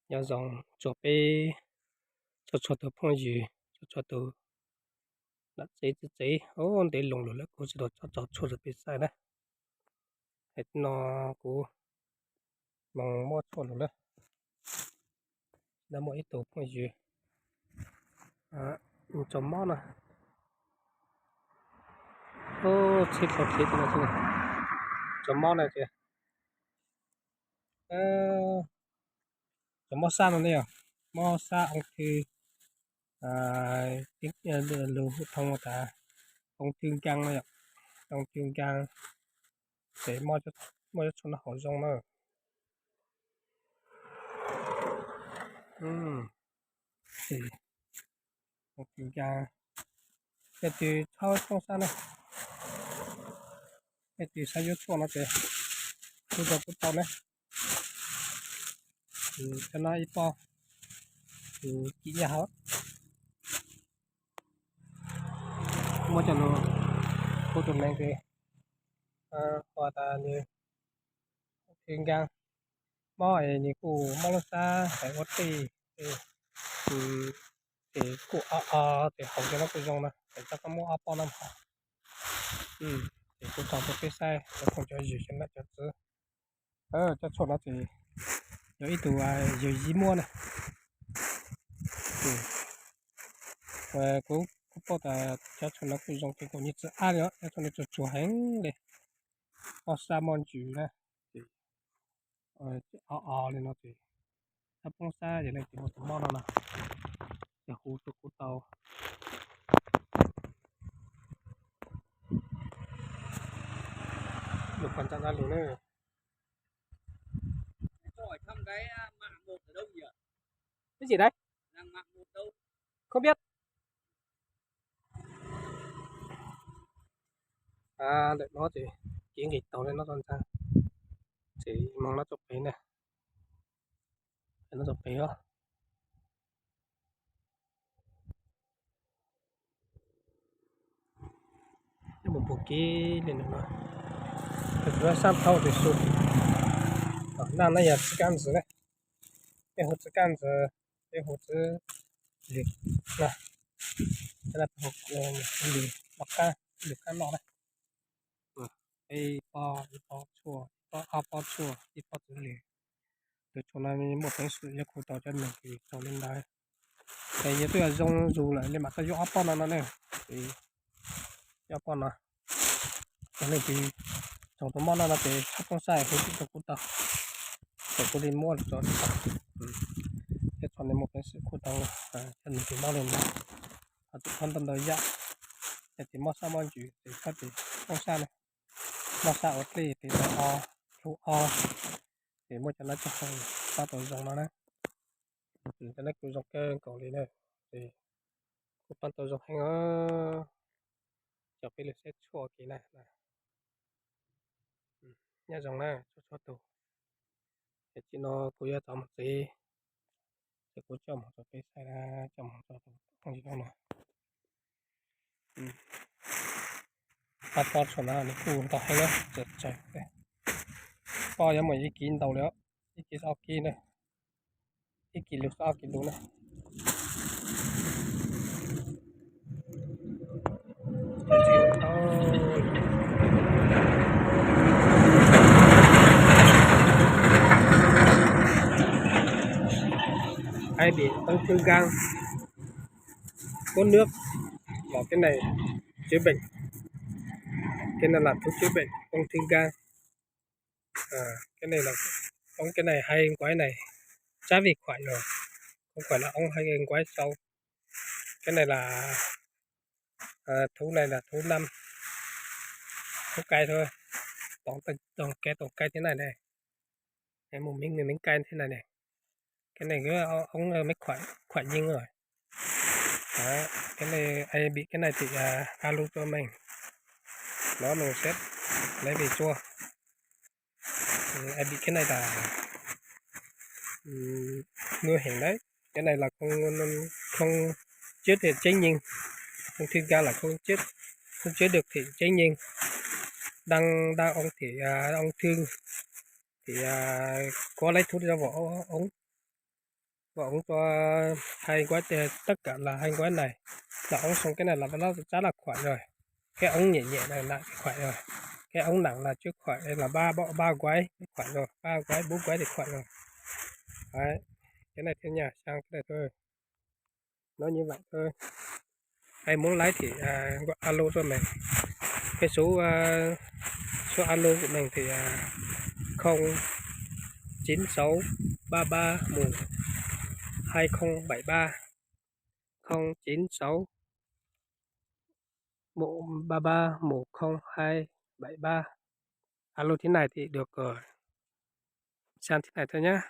Nyob zoo txog peb txhua txhua tus phooj ywg, txhua txhua tus nam txiv txiv txiv, ntev loo lawm kuv tsis tau tso tshuaj rau peb saib na. Es no kuv moog muab tshuaj lug lawm. No muaj ib tug phooj ywg tso mob na, txhib dlhau dlhiv no, tso mob na tias, tso mob sab no ne yog, mob sab ung thư, lus Phoo tas ung thư gan no yom, ung thư gan, ces muaj cov tshuaj no hauv zoo na. Leej twg txhob poob sab na, leej twg xav yuav tshuaj no ces hu rau kuv tau na. Cov no ib pob, tus kim ib hauv, muab cov lus kuv tus neeg ces hu tas nws hu nkaag mob es nws kuj mob lub sab hais ua tij, ces kuj o o, ces haus cov no kuj zoo na, ces rov qab muab ob pob no haus. Ces kuv tso rau peb saib cov phooj cov ywg cov nam cov txiv. Cov tshuaj no ces yog ib tug yawg yij muab na. Kuv, kuv paub tas cov tshuaj no kuj zoo ces kuv nyiam txawv ab li, cov tshuaj no tsuag tsuag heev li, mob sab mob ntsws na, ces o o li no ces txhob poob sab, yog leej twg muaj tus mob no na ces hu rau kuv tau. Lus Phoo ntsa dab lus na. Cái gì đấy? Không biết. Ntawm no ces kev nqis taug li no txog ntxag, ces moog no txog pem na, no txog pem os. Mus pug kev li no, sab thaub tes su. Naj no yog txiv kab ntxwv na, peb hu txiv kab ntxwv, peb hu txiv lwm na, lwm loj qab, lwm qab loj na. Ib pob, ib pob tshuaj, ib pob, ob pob tshuaj, ib pob txiv lwm. Tus tshuaj no muaj peev xwm yuav khu tau cov neeg kws txaus li ntawd. Ces yog twb yog zoo zus lawm li mam tau yuav ob pob no no ne. Ces yuav ob pob no, yog leej twg txaus tus mob no no ces txhob poob saib, hu txij rau kuv tau, ces kuv li muab tso tau. Cov tshuaj no muaj peev xwm khu tau cov neeg kws mob li ntawd. Ho tus qhov ntau ntau yam, yog tias mob sab mob ntsws ces txhob tes poob sab na, mob sab ua dlej tes tau o, hlub o, ces muab cov no coj hu pab tau zoo no na. Cov no kuj zoo kawg nkaus li na, ces kuj pab tau zoo heev os. Coj peb lug saib tshuaj kev na. Nyob zoo na txhua txhua tus, ces txij no kuv yuav tau mus tsev, ces kuv coj mus rau peb saib, coj mus rau tus phooj ywg no. Ob pob tshuaj no nws kuj ntau heev na, txawm tsawg, pob yuav muaj ib kis ntau li, ib kis ob kis na, ib kis lus ob kis lus na. Ai bị ung thư gan, có nước vào cái này chữa bệnh, cái này là thuốc chữa bệnh ung thư gan. Cái này là, uống cái này hay, cái này sát vi khuẩn rồi, không phải là uống hay, uống sâu. Cái này là thú này là thú năm, thú cay thôi. Toàn, toàn cái, toàn cay thế này này. Một miếng, miếng cay thế này này. Cái này cứ uống mấy khuẩn, khuẩn nhanh rồi. Đấy, cái này ai bị cái này thì alo cho mình. Đó, mình sẽ lấy về chua. Ai bị cái này là nguy hiểm đấy. Cái này là không, không chữa được chính nhưng, ung thư gan là không chữa, không chữa được thì chính nhưng đang, đang ung thì ung thư thì có lấy thuốc ra vào uống. Ua ống cho hai gói, tất cả là hai gói này. Là ống xông cái này là nó rã là khỏi rồi. Cái ống nhẹ nhẹ này là khỏi rồi. Cái ống nặng là trước khỏi đây là ba bộ, ba gói khỏi rồi. Ba gói, bốn gói thì khỏi rồi. Đấy. Cái này thôi nha, sang cái này thôi. Nó như vậy thôi. Ai muốn lấy thì à, gọi alo cho mình. Cái số à, số alo của mình thì à, không chín sáu ba ba một hai không bảy ba, không chín sáu một ba ba một không hai bảy ba. Alo thế này thì được rồi. Sang thế này thôi nhá.